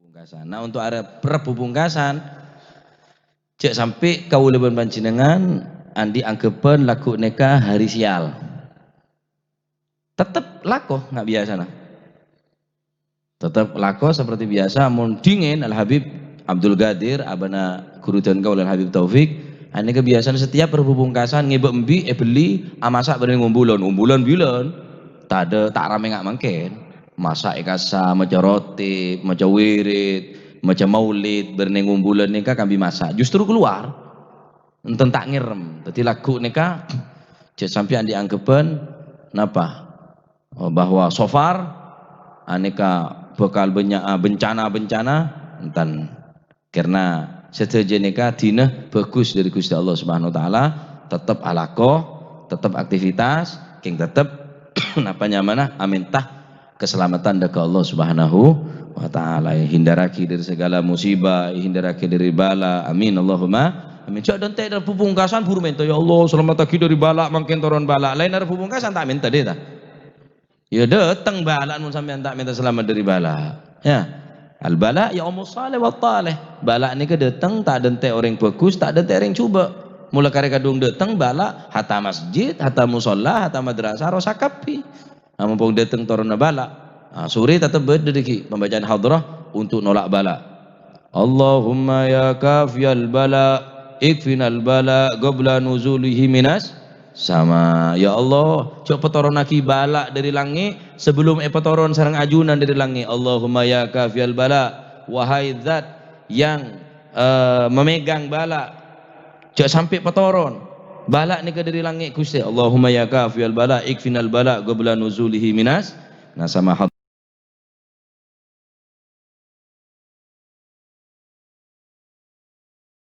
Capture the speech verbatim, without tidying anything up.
Pungkasan. Nah, untuk arep Rebbhu pungkasan, jhâ' sampè' kaulâ bân panjhennengngan andi' angghebbhân lagghu' nèka hari sial. Tettep lako nga' biyasana. Tettep lako seperti biasa, mon dhingèn Al Habib Abdul Qadir, abana ghuru dhân kaulâ Al Habib Taufik, anèka biyasana setiap Rebbhu pungkasan ngèbâ embi', èbelli, amasa' bâreng ombulan, ombulan bilân. Tadâ' ta' ramè nga' mangkèn. Masa' è kassa, maca rotib, maca wirid, maca maulid, bâreng ombulan nèka kambi masa'. Justru keluar. Enten ta' ngèrèm. Dhâddhi lagghu' nèka jhâ' sampèyan diangghebbhân napa? Oh, bahwa so far anèka bhâkal bânnya', ah, bencana-bencana, enten. Karena sadhâjâ nèka dina bhâghus dhâri Ghustè Allah Subhanahu wa Ta'ala, tettep alako, tettep aktivitas, kèng tettep napa nyamana amènta kasalameddhân dhâ' ka Allah Subhanahu wa Ta'ala. Hindarraghi dhâri segala musibah, hindarraghi dhâri bala. Amin, Allahumma amin. Jhâ' dhânte' Rebbhu pungkasan buru mènta, "Ya Allah, salameddhâghi dhâri bala, mangkèn toron bala." Laènna Rebbhu pungkasan ta' mènta dhâ', ta? Ya dhâteng bala mon sampèyan ta' mènta salamet dhâri bala. Ya. Al-bala ya'ummus salih wat talih. Bala nèka dhâteng ta' dhânte' orèng bhâghus, ta' dhânte' orèng jhubâ'. Mola karè kadhung dhâteng bala, hatta masjid, hatta musholla, hatta madrasah, rosak kabbhi. Nah, mumpung dhâteng toronna bala, nah, sore tettep bâdâ dhâggi' pembacaan hadrah untuk nolak bala. Allahumma ya kafiyal bala, ikfinal bala qabla nuzulihi minas sama. Ya Allah, jhâ' patoronnaghi bala dhâri langngè' sabellun èpatoron sareng ajunan dhâri langngè'. Allahumma ya kafiyal bala, wahai Zat yang, eh, memegang bala, jhâ' sampè' patoron bala nèka dhâri langngè', Ghustè. Allahumma ya kafiyal bala, ikfinal bala qabla nuzulihi minas. Nah, sama